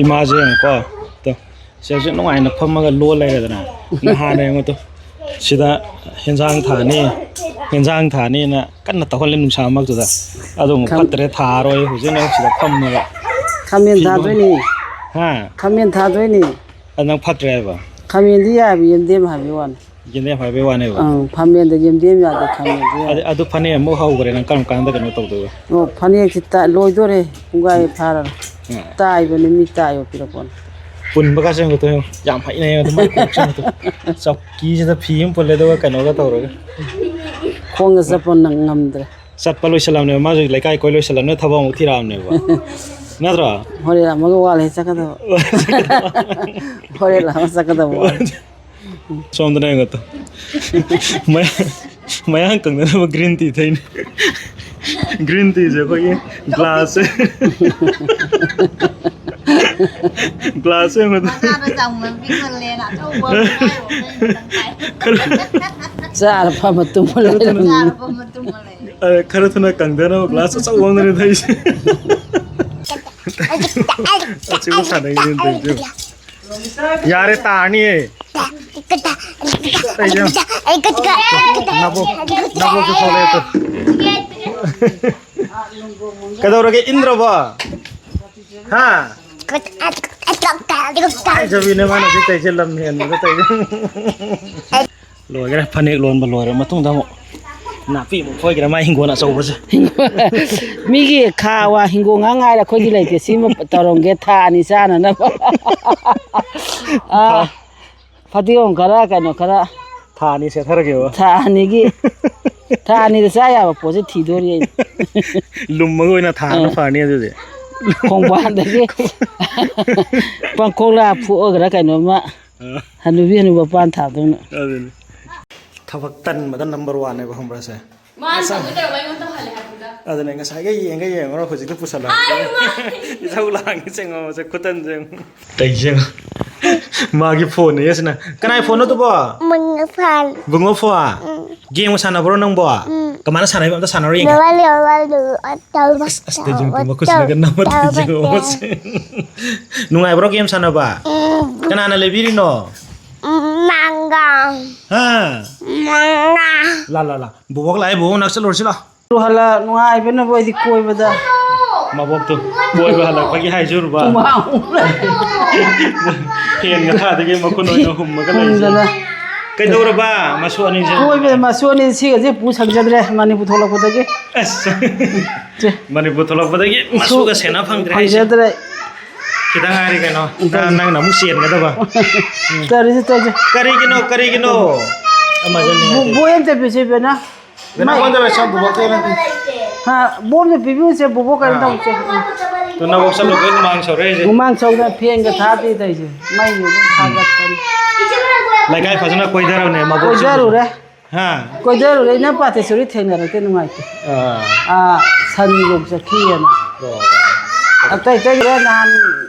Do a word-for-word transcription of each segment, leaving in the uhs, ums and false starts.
ꯏꯃꯥꯁꯦ ꯌꯦꯡꯉꯨꯀꯣ꯫ ꯇꯣ, ꯁꯤ ꯍꯧꯖꯤꯛ ꯅꯨꯡꯉꯥꯏꯅ ꯐꯝꯃꯒ ꯂꯣꯜ ꯂꯩꯔꯦꯗꯅ꯫ ꯅꯍꯥꯟꯅ ꯌꯦꯡꯉꯨ ꯇꯨ, ꯁꯤꯗ ꯍꯦꯟꯖꯥꯡ ꯊꯥꯅꯤ, ꯍꯦꯟꯖꯥꯡ ꯊꯥꯅꯤꯅ ꯀꯟꯅ ꯇꯧꯍꯜꯂꯦ ꯅꯨꯡꯁꯥ ꯃꯔꯛꯇꯨꯗ꯫ ꯑꯗꯨ ꯑꯃꯨꯛ ꯈꯝ- ꯐꯠꯇ꯭ꯔꯦ, ꯊꯥꯔꯣꯏ꯫ ꯍꯧꯖꯤꯛꯅ ꯁꯤꯗ ꯐꯝꯃꯒ ꯈꯥꯃꯦꯟ ꯐꯤ ꯂꯣꯟ-, ꯊꯥꯗꯣꯏꯅꯤ꯫ ꯍꯥ? ꯈꯥꯃꯦꯟ ꯊꯥꯗꯣꯏꯅꯤ꯫ ꯑꯗꯨ ꯅꯪ ꯐꯠꯇ꯭ꯔꯦ ꯍꯥꯏꯕ? ꯈꯥꯃꯦꯟꯗꯤ ꯌꯥꯏꯕ, ꯌꯦꯟꯗꯦꯝ ꯍꯥꯏꯕꯒꯤ ꯋꯥꯅꯤ꯫ ꯌꯦꯟꯗꯦꯝ ꯍꯥꯏꯕꯒꯤ ꯋꯥꯅꯦꯕ? ꯑꯪ, ꯈꯥꯃꯦꯟꯗ ꯌꯦꯟꯗꯦꯝ ꯌꯥꯗꯦ, ꯈꯥꯃꯦꯟꯗꯤ ꯌꯥꯏ꯫ ꯑꯗꯨ, ꯑꯗꯨ ꯐꯅꯦꯛ ꯑꯃꯨꯛ ꯍꯧꯈ꯭ꯔꯦ, ꯅꯪ ꯀꯔꯝ ꯀꯥꯟꯗ ꯀꯩꯅꯣ ꯇꯧꯗꯣꯏꯕ? ꯑꯣ, ꯐꯅꯦꯛꯁꯤ ꯇ-, ꯂꯣꯏꯗꯣꯔꯦ, ꯄꯨꯡꯈꯥꯏ ꯐꯥꯔꯔꯣꯏ꯫ ꯑ꯫ ꯇꯥꯏꯕꯅꯤ, ꯃꯤ ꯇꯥꯏꯕ ꯄꯤꯔꯛꯄꯅꯤ꯫ ꯄꯨꯟꯕꯒꯁꯦ ꯌꯦꯡꯉꯨ ꯇꯨ, ꯌꯥꯝ ꯍꯩꯅꯩ ꯑꯗꯨ ꯃꯥꯏ ꯀꯣꯛꯁꯦ ꯌꯦꯡꯉꯨ ꯇꯨ꯫ ꯆꯧꯀꯤꯁꯤꯗ ꯐꯤ ꯑꯃ ꯄꯨꯜꯂꯦ ꯑꯗꯨꯒ ꯀꯩꯅꯣꯒ ꯇꯧꯔꯒ꯫ ꯈꯣꯡꯅ ꯆꯠꯄ ꯅꯪ ꯉꯝꯗ꯭ꯔꯦ꯫ ꯆꯠꯄ ꯂꯣꯏꯁꯤꯜꯂꯝꯅꯦꯕ, ꯃꯥꯁꯨ ꯂꯩꯀꯥꯏ ꯀꯣꯏ ꯂꯣꯏꯁꯤꯜꯂꯝꯅꯦ, ꯊꯕꯛ ꯑꯃꯨꯛ ꯊꯤꯔꯛꯑꯕꯅꯦꯕ꯫ ꯅꯠꯇ꯭ꯔꯣ? ꯍꯣꯔꯦꯟ ꯑꯃꯒ ꯋꯥꯠꯂꯦ ꯆꯠꯀꯗꯕ꯫ ꯍꯣꯔꯦꯟ ꯑꯃ ꯆꯠꯀꯗꯕ ꯋꯥꯠꯂꯦ꯫ ꯁꯣꯝꯗꯅ ꯌꯦꯡꯉꯣ ꯇꯨ꯫ ꯃꯌꯥ-, ꯃꯌꯥꯡ ꯀꯪꯅꯅꯕ green tea ꯊꯛꯏꯅꯦ꯫ Green teaꯁꯦ ꯑꯩꯈꯣꯏꯒꯤ glassꯁꯦ꯫ Glassꯁꯦ ꯌꯦꯡꯉꯣ ꯇꯨ꯫ ꯃꯆꯥꯗꯣ ꯆꯥꯎꯃꯟ ꯄꯤꯛꯃꯜꯂꯦꯅ ꯑꯆꯧꯕ ꯑꯃ ꯂꯩꯔꯣ, ꯑꯩꯈꯣꯏ ꯃꯊꯪ ꯀꯥꯏ꯫ ꯈꯔ ꯆꯥꯔ ꯐꯝꯃ ꯇꯨꯝꯃ ꯂꯩꯔꯝꯃꯤ꯫ ꯆꯥꯔ ꯐꯝꯃ ꯇꯨꯝꯃ ꯂꯩ꯫ ꯑ, ꯈꯔ ꯊꯨꯅ ꯀꯪꯗꯅꯕ glass ꯑꯆꯧꯕ ꯑꯃꯗꯅꯦ ꯊꯛꯏꯁꯦ꯫ ꯑꯆꯧꯕ ꯁꯥꯟꯅꯩꯅꯦ ꯇꯧꯔꯤꯁꯦ꯫ ꯌꯥꯔꯦ, ꯇꯥꯔꯅꯤꯌꯦ꯫ ꯇꯩꯖꯪ꯫ ꯅꯕꯣꯛ, ꯅꯕꯣꯛꯁꯨ ꯊꯣꯛꯂꯛꯑꯦ ꯇꯨ꯫ ꯀꯩꯗꯧꯔꯒꯦ, ꯏꯟꯗ꯭ꯔꯕꯣ? ꯍꯥ? ꯍꯥꯏꯖꯕꯤꯅꯦ ꯃꯥꯅ ꯍꯧꯖꯤꯛ ꯇꯩꯁꯦ, ꯂꯝ ꯍꯦꯟꯕꯗ ꯇꯩꯁꯦ꯫ ꯂꯣꯏꯈ꯭ꯔꯦ, ꯐꯅꯦꯛ ꯂꯣꯟꯕ ꯂꯣꯏꯔ ꯃꯇꯨꯡꯗ ꯑꯃꯨꯛ ꯅꯥꯄꯤ ꯑꯃꯨꯛ ꯐꯣꯏꯈ꯭ꯔꯦ ꯃꯥꯏ ꯍꯤꯡꯒꯣꯜ ꯑꯆꯧꯕꯁꯦ꯫ ꯃꯤꯒꯤ ꯈꯥ ꯋꯥ ꯍꯤꯡꯒꯣꯜ ꯉꯥꯛ ꯉꯥꯏꯔꯦ, ꯑꯩꯈꯣꯏꯒꯤ ꯂꯩꯇꯦ꯫ ꯁꯤꯃ ꯇꯧꯔꯝꯒꯦ ꯊꯥ ꯑꯅꯤ ꯆꯥꯅꯅꯕ꯫ ꯑꯥ, ꯐꯗꯤꯒꯣꯝ ꯈꯔ, ꯀꯩꯅꯣ ꯈꯔ꯫ ꯊꯥ ꯑꯅꯤ ꯁꯦꯠꯊꯔꯒꯦꯕ꯫ ꯊꯥ ꯑꯅꯤꯒꯤ, ꯊꯥ ꯑꯅꯤꯗ ꯆꯥ ꯌꯥꯕ ꯄꯣꯠꯁꯦ ꯊꯤꯗꯣꯔꯤ ꯑꯩ꯫ ꯂꯨꯝꯃꯒ ꯑꯣꯏꯅ ꯊꯥ ꯑꯃ ꯑꯥ꯫ ꯐꯔꯅꯤ ꯑꯗꯨꯗꯤ꯫ ꯈꯣꯡꯕꯥꯟꯗꯒꯤ ꯄꯥꯡꯈꯣꯛꯂꯥ ꯐꯨꯛꯑꯒꯔ ꯀꯩꯅꯣꯝꯃ ꯑꯥ꯫ ꯍꯅꯨꯕꯤ ꯍꯅꯨꯕ ꯄꯥꯟ ꯊꯥꯗꯧꯅ꯫ ꯑꯗꯨꯅꯤ꯫ ꯊꯕꯛ ꯇꯟꯕꯗ number oneꯅꯦꯕ, ꯈꯪꯕ꯭ꯔꯥ ꯁꯦ? ꯃꯥꯅ ꯇꯧꯒꯦ ꯇꯧꯔꯒ ꯑꯩꯉꯣꯟꯗ ꯇꯧꯍꯜꯂꯦ ꯍꯥꯏꯕꯗꯨꯗ꯫ ꯑꯗꯨꯅꯦ, ꯉꯁꯥꯏꯒꯩ ꯌꯦꯡꯒꯦ ꯌꯦꯡꯉꯨꯔ ꯍꯧꯖꯤꯛꯇ ꯄꯨꯁꯜꯂꯛꯑꯦ꯫ ꯑꯥꯏ, ꯃꯥ! ꯏꯁꯧ ꯂꯥꯡꯉꯤ, ꯆꯦꯡꯉꯣ, ꯃꯁꯦ ꯈꯨꯇꯟꯁꯦ ꯌꯦꯡꯉꯣ꯫ ꯇꯩꯁꯦ ꯌꯦꯡꯉꯣ꯫ ꯃꯥꯒꯤ phoneꯅꯦ ꯑꯁꯤꯅ꯫ ꯀꯅꯥꯏ phoneꯅꯣ ꯑꯗꯨꯕꯣ? ꯕꯨꯡꯉꯣ phone꯫ ꯕꯨꯡꯉꯣ phone? ꯎꯝ꯫ ꯒꯦꯝꯒ ꯁꯥꯟꯅꯕ꯭ꯔꯣ ꯅꯪꯕꯣ? ꯎꯝ꯫ ꯀꯃꯥꯏꯅ ꯁꯥꯟꯅꯩꯕ? ꯑꯝꯇ ꯁꯥꯟꯅꯔꯣ ꯌꯦꯡꯒꯦ꯫ ꯅꯨꯡꯉꯥꯏ, ꯅꯨꯡꯉꯥꯏ, ꯅꯨꯡꯉꯥꯏ, ꯇꯧꯕ, ꯑꯁ, ꯑꯁ, ꯇꯧꯕ, ꯇꯧꯕ, ꯇꯧꯕ꯫ ꯅꯨꯡꯉꯥꯏꯕ꯭ꯔꯣ ꯒꯦꯝ ꯁꯥꯟꯅꯕ? ꯎꯝ꯫ ꯀꯅꯥꯅ ꯂꯩꯕꯤꯔꯤꯅꯣ? ꯎꯝ, ꯃꯪꯒ꯫ ꯍꯥ? ꯃꯪꯒ꯫ ꯂꯥ, ꯂꯥ, ꯂꯥ꯫ ꯕꯣꯕꯣꯛ ꯂꯥꯛꯑꯦ, ꯕꯣꯕꯣꯛ ꯅꯥꯛ ꯆꯠꯂꯨꯔꯁꯤ ꯂꯥꯎ꯫ ꯍꯜꯂ ꯅꯨꯡꯉꯥꯏꯕꯅꯕꯨ ꯑꯩꯗꯤ ꯀꯣꯏꯕꯗ꯫ ꯃꯕꯣꯛꯇꯨ ꯀꯣꯏꯕ ꯍꯜꯂꯛꯄꯒꯤ ꯍꯥꯏꯖꯔꯨꯕ꯫ ꯍꯨꯃꯥꯡ ꯍꯨꯝꯂꯦ꯫ ꯐꯦꯟꯒ ꯊꯥꯗꯒꯤ ꯃꯈꯨꯟ ꯑꯣꯏꯅ ꯍꯨꯝꯃꯒ ꯂꯩꯁꯦ꯫ ꯍꯨꯝꯗꯅ꯫ ꯀꯩꯗꯧꯔꯕ ꯃꯁꯨ ꯑꯅꯤꯁꯦ? ꯀꯣꯏꯕꯗ ꯃꯁꯨ ꯑꯅꯤ ꯁꯤꯒꯁꯦ ꯄꯨ ꯁꯪꯖꯗ꯭ꯔꯦ ꯃꯅꯤꯄꯨꯔ ꯊꯣꯛꯂꯛꯄꯗꯒꯤ꯫ ꯑꯁ꯫ ꯁꯦ꯫ ꯃꯅꯤꯄꯨꯔ ꯊꯣꯛꯂꯛꯄꯗꯒꯤ ꯃꯁꯨꯒ ꯁꯦꯟꯅ ꯐꯪꯗ꯭ꯔꯦ ꯍꯥꯏꯁꯦ꯫ ꯐꯪꯖꯗ꯭ꯔꯦ꯫ ꯈꯤꯇꯪ ꯉꯥꯏꯔꯦ ꯀꯩꯅꯣ꯫ ꯎꯝ꯫ ꯅꯪ, ꯅꯪꯅ ꯑꯃꯨꯛ ꯆꯦꯟꯒꯗꯕ꯫ ꯎꯝ꯫ ꯇꯧꯔꯤꯁꯦ, ꯇꯧꯔꯤꯁꯦ꯫ ꯀꯔꯤꯒꯤꯅꯣ, ꯀꯔꯤꯒꯤꯅꯣ? ꯑꯃꯁꯨ ꯅꯤꯡꯉꯥꯏ ꯕꯣ-, ꯕꯣꯏ ꯑꯝꯇ ꯄꯤꯁꯦ, ꯏꯕꯦꯟꯅ꯫ ꯕꯦꯅꯥ, ꯃꯥꯏ ꯀꯣꯟꯗ ꯂꯩꯁꯣ, ꯕꯣꯕꯣꯛꯇ ꯌꯦꯡꯉꯣ꯫ ꯍꯥ, ꯕꯣꯝꯗ ꯄꯤꯕꯤꯌꯨꯁꯦ, ꯕꯣꯕꯣꯛ ꯀꯩꯅꯣ ꯑꯥ꯫ ꯇꯧꯁꯦ꯫ ꯎꯝ꯫ ꯇꯨ ꯅꯕꯣꯛ ꯆꯠꯂꯨꯕꯩ ꯍꯨꯃꯥꯡ ꯁꯧꯔꯛꯏꯁꯦ꯫ ꯍꯨꯃꯥꯡ ꯁꯧꯗꯅ ꯐꯦꯟꯒ ꯊꯥꯗꯦ ꯇꯧꯔꯤꯁꯦ꯫ ꯃꯩ ꯑꯗꯨꯝ ꯊꯥꯒꯠꯄꯅꯤ꯫ ꯂꯩꯀꯥꯏ ꯐꯖꯅ ꯀꯣꯏꯊꯔꯕꯅꯦ, ꯃꯕꯣꯛꯁꯦ꯫ ꯀꯣꯏꯊꯔꯨꯔꯦ꯫ ꯍꯥ? ꯀꯣꯏꯊꯔꯨꯔꯦ꯫ ꯏꯅꯝ ꯄꯥꯇꯦꯁꯣꯔꯤ ꯊꯦꯡꯅꯔꯛꯇꯦ, ꯅꯨꯡꯉꯥꯏꯇꯦ꯫ ꯑꯥ꯫ ꯑꯥ, ꯁꯟ ꯌꯣꯛ ꯆꯠꯈꯤꯑꯅ꯫ ꯑꯣ꯫ ꯑꯇꯩ ꯑꯇꯩ ꯈꯔ ꯅꯍꯥꯟ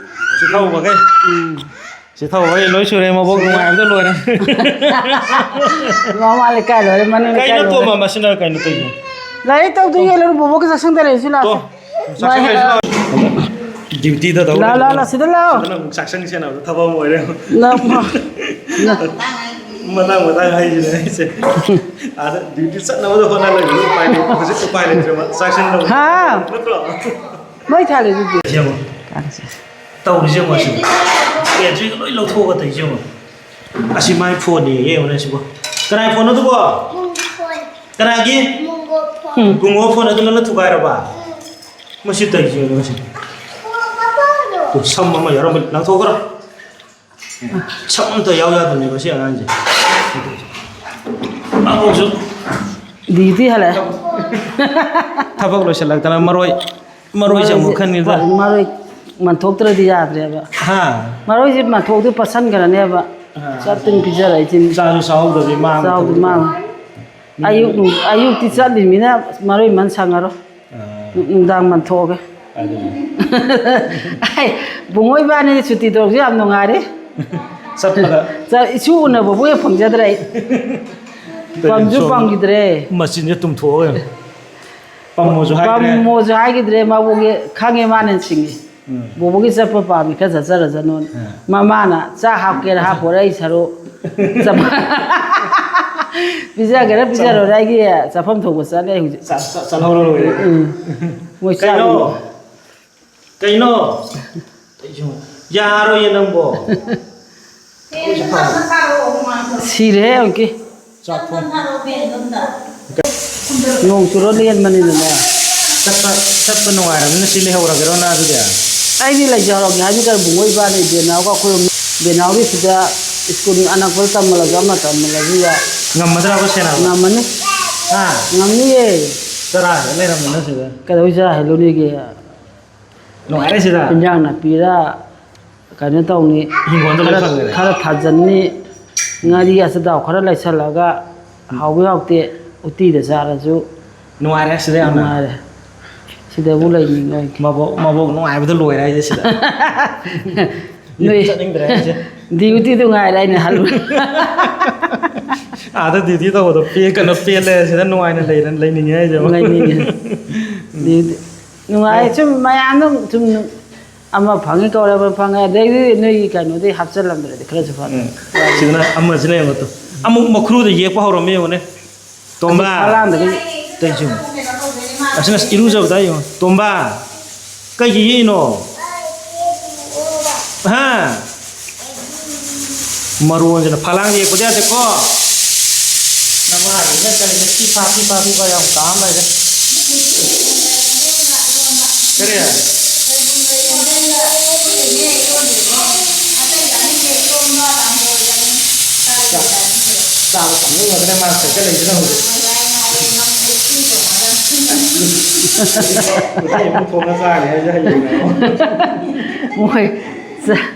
ꯆꯤꯊꯧꯕꯈꯩ꯫ ꯎꯝ꯫ ꯆꯤꯊꯧꯕꯈꯩ ꯂꯣꯏ ꯁꯨꯔꯦ, ꯃꯕꯣꯛ ꯅꯨꯡꯉꯥꯏꯕꯗ ꯂꯣꯏꯔꯦ꯫ ꯃꯃꯥ ꯂꯩꯀꯥꯏ ꯂꯣꯏꯔꯦ, ꯃꯅꯤꯡ ꯂꯩꯀꯥꯏ ꯀꯩꯅꯣ ꯂꯣꯏꯔꯦ꯫ ꯇꯣꯝꯕ ꯃꯁꯤꯅ ꯀꯩꯅꯣ ꯇꯧꯔꯤꯁꯦ? ꯂꯥꯏꯔꯤꯛ ꯇꯧꯗꯣꯏ ꯌꯦꯜꯂꯨꯔ ꯕꯣꯕꯣꯛꯀ ꯆꯥꯛꯁꯪꯗ ꯂꯩꯔꯁꯤ ꯂꯥꯛꯑꯣ꯫ ꯇꯣ, ꯆꯥꯛꯁꯪ ꯂꯩꯔꯁꯤ ꯂꯥꯛꯑꯣ꯫ ꯗ꯭ꯌꯨꯇꯤꯗ ꯇꯧ ꯂꯥꯛꯑꯣ, ꯂꯩꯔꯦ꯫ ꯂꯥꯛꯑꯣ, ꯂꯥꯛꯑꯣ, ꯁꯤꯗ ꯂꯥꯛꯑꯣ꯫ ꯁꯤꯗꯅ ꯑꯃꯨꯛ ꯆꯥꯛꯁꯪ ꯁꯦꯟꯅꯕꯗ ꯊꯕꯛ ꯑꯃ ꯑꯣꯏꯔꯦ꯫ ꯅꯝꯃꯣ꯫ ꯃꯇꯥꯡ ꯃꯇꯥꯡ ꯍꯥꯏꯁꯤꯅꯦ ꯑꯩꯁꯦ꯫ ꯑꯥꯗ ꯗ꯭ꯌꯨꯇꯤ ꯆꯠꯅꯕꯗ ꯍꯣꯠꯅ ꯂꯩꯕꯗ ꯎꯄꯥꯏ ꯂꯩ-, ꯍꯧꯖꯤꯛ ꯎꯄꯥꯏ ꯂꯩꯇ꯭ꯔꯦꯕ꯫ ꯆꯥꯛꯁꯪꯗ ꯑꯃꯨꯛ꯫ ꯍꯥ? ꯅꯠꯇ꯭ꯔꯣ? ꯃꯩ ꯊꯥꯜꯂꯦ ꯑꯗꯨꯗꯤ꯫ ꯌꯦꯡꯉꯣ꯫ ꯀꯥꯟꯁꯦ꯫ ꯇꯧꯔꯤꯁꯦ ꯌꯦꯡꯉꯣ ꯁꯤꯗ꯫ ꯕꯦꯇ꯭ꯔꯤꯒ ꯂꯣꯏ ꯂꯧꯊꯣꯛꯑꯒ ꯇꯧꯔꯤꯁꯦ ꯌꯦꯡꯉꯣ꯫ ꯑꯁꯤ ꯃꯥꯏ ꯐꯣꯟꯅꯦ, ꯌꯦꯡꯉꯨꯅꯦ ꯁꯤꯕꯣ꯫ ꯀꯅꯥꯏ ꯐꯣꯟꯅꯣ ꯑꯗꯨꯕꯣ? ꯃꯨꯡꯒꯤ ꯐꯣꯟ꯫ ꯀꯅꯥꯒꯤ? ꯃꯨꯡꯒꯣ ꯐꯣꯟ꯫ ꯎꯝ꯫ ꯕꯨꯡꯉꯣ ꯐꯣꯟ ꯑꯗꯨ ꯅꯪꯅ ꯊꯨꯒꯥꯏꯔꯕ? ꯃꯁꯤ ꯇꯧꯔꯤꯁꯦ ꯌꯦꯡꯉꯣ ꯁꯤ꯫ ꯇꯨ ꯁꯝ ꯑꯃ ꯌꯥꯎꯔꯝꯕꯅꯤ, ꯂꯪꯊꯣꯛꯈ꯭ꯔꯣ꯫ ꯁꯝ ꯑꯝꯇ ꯌꯥꯎ ꯌꯥꯗꯕꯅꯦꯕ ꯁꯤ ꯑꯉꯥꯡꯁꯦ꯫ ꯃꯥꯕꯨꯁꯨ ꯗ꯭ꯌꯨꯇꯤ ꯍꯜꯂꯛꯑꯦ꯫ ꯊꯕꯛ ꯂꯣꯏꯁꯤꯜꯂꯛꯇꯅ ꯃꯔꯣꯏ, ꯃꯔꯣꯏꯁꯦ ꯑꯃꯨꯛ ꯃꯔꯣꯏꯁꯦ ꯈꯟꯈꯤꯗ꯭ꯔꯥ? ꯃꯔꯣꯏ ꯃꯟꯊꯣꯛꯇ꯭ꯔꯗꯤ ꯌꯥꯗ꯭ꯔꯦꯕ꯫ ꯍꯥ? ꯃꯔꯣꯏꯁꯦ ꯃꯟꯊꯣꯛꯇ꯭ꯔꯗꯤ ꯄꯠꯁꯟꯈ꯭ꯔꯅꯦꯕ꯫ ꯑꯥ꯫ ꯆꯠꯇꯅ ꯄꯤꯖꯔꯛꯏꯁꯤꯅꯤ꯫ ꯆꯥꯁꯨ ꯆꯥꯍꯧꯗꯕꯤ ꯃꯥꯡꯕ ꯆꯥꯍꯧꯗꯕꯤ ꯊꯕꯛꯇꯣ꯫ ꯃꯥꯡꯕ꯫ ꯃꯤ ꯑꯌꯨꯛ ꯅꯨꯡ-, ꯑꯌꯨꯛꯇꯤ ꯆꯠꯂꯤꯃꯤꯅ ꯃꯔꯣꯏ ꯃꯟ ꯁꯪꯉꯔꯣꯏ꯫ ꯑꯥ꯫ ꯅꯨꯡꯗꯥꯡ ꯃꯟꯊꯣꯛꯑꯒꯦ꯫ ꯑꯗꯨꯅꯤ꯫ ꯑꯩ ꯕꯨꯡꯉꯣ ꯏꯕꯥꯅꯤꯗꯤ ꯁꯨꯇꯤ ꯇꯧꯔꯛꯄꯁꯦ ꯌꯥꯝ ꯅꯨꯡꯉꯥꯏꯔꯦ꯫ ꯆꯠꯄꯗ꯫ ꯆ-, ꯏꯁꯨ ꯎꯅꯕꯕꯨ ꯍꯦꯛ ꯐꯪꯖꯗ꯭ꯔꯦ ꯑꯩ꯫ ꯄꯝꯁꯨ ꯄꯝꯈꯤꯗ꯭ꯔꯦ꯫ ꯃꯆꯤꯟꯁꯦ ꯇꯨꯝꯊꯣꯛꯑꯒ ꯄꯝꯃꯣꯁꯨ ꯍꯥꯏꯗ꯭ꯔꯦ꯫ ꯄꯝꯃꯣꯁꯨ ꯍꯥꯏꯈꯤꯗ꯭ꯔꯦ꯫ ꯃꯥꯕꯨꯒꯤ ꯈꯪꯉꯦ, ꯃꯥꯅ ꯍꯦꯟꯅ ꯁꯤꯡꯉꯤ꯫ ꯎꯝ꯫ ꯕꯣꯕꯣꯒꯤ ꯆꯠꯄ ꯄꯥꯝꯃꯤ, ꯈꯔ ꯆꯠꯆꯔꯖꯅꯣꯅ꯫ ꯑꯥ꯫ ꯃꯃꯥꯅ ꯆꯥꯛ ꯍꯥꯞꯀꯦꯔꯥ ꯍꯥꯞꯄꯣꯔꯥ ꯑꯩ ꯁꯔꯨꯛ ꯆꯠꯄ-, ꯄꯤꯖꯒꯦꯔꯥ ꯄꯤꯖꯔꯣꯏꯔꯥ ꯑꯩꯒꯤ ꯆꯥꯐꯝ ꯊꯣꯛꯄ ꯆꯠꯂꯦ ꯍꯧꯖꯤꯛ꯫ ꯆꯥ-, ꯆꯥ-, ꯆꯥꯍꯧꯔ ꯂꯣꯏꯔꯦ꯫ ꯎꯝ꯫ ꯃꯣꯏ ꯆꯥꯛ ꯀꯩꯅꯣ? ꯀꯩꯅꯣ? ꯌꯥꯔꯣꯏꯌꯦ ꯅꯪꯕꯣ꯫ ꯁꯤꯔꯦꯍꯦ ꯍꯧꯖꯤꯛꯀꯤ꯫ ꯆꯥꯛ ꯊꯣꯡ-, ꯅꯣꯡ ꯆꯨꯔ ꯂꯦꯟꯕꯅꯤꯅꯅꯦ꯫ ꯆꯠꯄ, ꯆꯠꯄ ꯅꯨꯡꯉꯥꯏꯔꯕꯅꯤꯅ ꯁꯤ ꯂꯩꯍꯧꯔꯒꯦꯔꯣ ꯅꯪ ꯑꯗꯨꯗꯤ? ꯑꯩꯗꯤ ꯂꯩꯖꯍꯧꯔꯒꯦ ꯍꯥꯏꯗꯤ ꯀꯔꯤ ꯕꯨꯡꯉꯣ ꯏꯕꯥꯅꯤ ꯕꯦꯅꯥꯎꯒ ꯑꯩꯈꯣꯏ ꯕꯦꯅꯥꯎꯒꯤ ꯁꯤꯗ ꯁ꯭ꯀꯨꯜ ꯑꯅꯛꯄꯗ ꯇꯝꯍꯜꯂꯁꯨ ꯑꯃ ꯇꯝꯍꯜꯂꯁꯨ ꯌꯥꯏ꯫ ꯉꯝꯃꯗ꯭ꯔꯕ ꯁꯦꯟꯅꯕ? ꯉꯝꯃꯅꯤ꯫ ꯍꯥ? ꯉꯝꯅꯤꯌꯦ꯫ ꯆꯔꯥ ꯍꯦꯛ ꯂꯩꯔꯝꯗꯅ ꯁꯤꯗ꯫ ꯀꯩꯗꯧꯕꯩ ꯆꯔꯥ ꯍꯦꯛ ꯂꯣꯏꯅꯤꯒꯦ? ꯅꯨꯡꯉꯥꯏꯔꯦ ꯁꯤꯗ꯫ ꯏꯟꯖꯥꯡ ꯅꯥꯄꯤꯔ ꯀꯩꯅꯣ ꯇꯧꯅꯤ, ꯍꯤꯡꯒꯣꯜꯗ ꯂꯣꯏ ꯈꯔ, ꯐꯪꯉꯦꯅꯦ꯫ ꯈꯔ ꯊꯥꯖꯟꯅꯤ, ꯉꯥꯔꯤ ꯑꯆꯗꯥꯎ ꯈꯔ ꯂꯩꯁꯜꯂꯒ ꯍꯥꯎꯕ ꯍꯥꯎꯇꯦ ꯎꯇꯤꯗ ꯆꯥꯔꯁꯨ ꯅꯨꯡꯉꯥꯏꯔꯦ ꯁꯤꯗ ꯌꯥꯝꯅ꯫ ꯅꯨꯡꯉꯥꯏꯔꯦ꯫ ꯁꯤꯗꯕꯨ ꯂꯩꯅꯤꯡꯉꯣꯏ꯫ ꯃꯕꯣꯛ, ꯃꯕꯣꯛ ꯅꯨꯡꯉꯥꯏꯕꯗ ꯂꯣꯏꯔꯦ ꯍꯥꯏꯁꯦ ꯁꯤꯗ꯫ ꯅꯣꯏ ꯆꯠꯅꯤꯡꯗ꯭ꯔꯦ ꯍꯥꯏꯁꯦ꯫ ꯗ꯭ꯌꯨꯇꯤꯗꯨ ꯉꯥꯏꯔꯦ ꯑꯩꯅ ꯍꯜꯂꯨ-, ꯑꯥꯗ ꯗ꯭ꯌꯨꯇꯤ ꯇꯧꯕꯗꯣ ꯄꯦ-, ꯀꯩꯅꯣ ꯄꯦꯜꯂꯦ, ꯁꯤꯗ ꯅꯨꯡꯉꯥꯏꯅ ꯂꯩꯔ-, ꯂꯩꯅꯤꯡꯉꯦ ꯍꯥꯏꯁꯦ꯫ ꯂꯩꯅꯤꯡꯉꯦ꯫ ꯗ꯭ꯌꯨꯇꯤ ꯅꯨꯡꯉꯥꯏ꯫ ꯁꯨꯝ ꯃꯌꯥꯝꯗꯣ ꯁꯨꯝ ꯑꯃ ꯐꯪꯉꯤ ꯀꯧꯔꯦ, ꯑꯃ ꯐꯪꯉꯦ, ꯑꯗꯩꯗꯤ ꯅꯣꯏꯒꯤ ꯀꯩꯅꯣꯗꯤ ꯍꯥꯞꯆꯜꯂꯝꯗ꯭ꯔꯗꯤ ꯈꯔꯁꯨ ꯐꯗꯧꯕ꯫ ꯎꯝ꯫ ꯁꯤꯗꯅ ꯑꯃꯁꯤꯅ ꯌꯦꯡꯉꯣ ꯇꯨ꯫ ꯑꯃꯨꯛ ꯃꯈ꯭ꯔꯨꯗ ꯌꯦꯛꯄ ꯍꯧꯔꯝꯃꯤ ꯌꯦꯡꯉꯨꯅꯦ꯫ ꯇꯣꯝꯕ꯫ ꯐꯂꯥꯡꯗꯒꯤ꯫ ꯇꯩꯁꯨ꯫ ꯑꯁꯤꯅ ꯏꯔꯨꯖꯕꯗ ꯌꯦꯡꯉꯣ꯫ ꯇꯣꯝꯕ꯫ ꯀꯩꯒꯤ ꯌꯦꯛꯏꯅꯣ? ꯍꯥ? ꯃꯔꯣꯟꯁꯤꯅ ꯐꯂꯥꯡ ꯌꯦꯛꯄꯗꯤ ꯌꯥꯗꯦꯀꯣ꯫ ꯅꯃꯥꯒꯤꯅ ꯀꯔꯤꯅꯣ ꯐꯤ ꯐꯥ, ꯐꯤ ꯐꯥ, ꯐꯤ ꯐꯥ ꯌꯥꯝ ꯀꯥꯝ ꯂꯩꯔꯦ꯫ ꯀꯔꯤ? ꯆꯥꯕ ꯐꯪꯕ ꯉꯥꯛꯇꯅꯦ ꯃꯥ ꯁꯥꯏꯀꯜ ꯂꯩꯗꯅ ꯍꯧꯖꯤꯛ꯫ ꯎꯇꯤ ꯑꯃꯨꯛ ꯊꯣꯡꯉ ꯆꯥꯔꯦ ꯍꯥꯏꯁꯦ ꯍꯌꯦꯡꯅꯦ꯫ ꯃꯣꯏ ꯆꯥ-,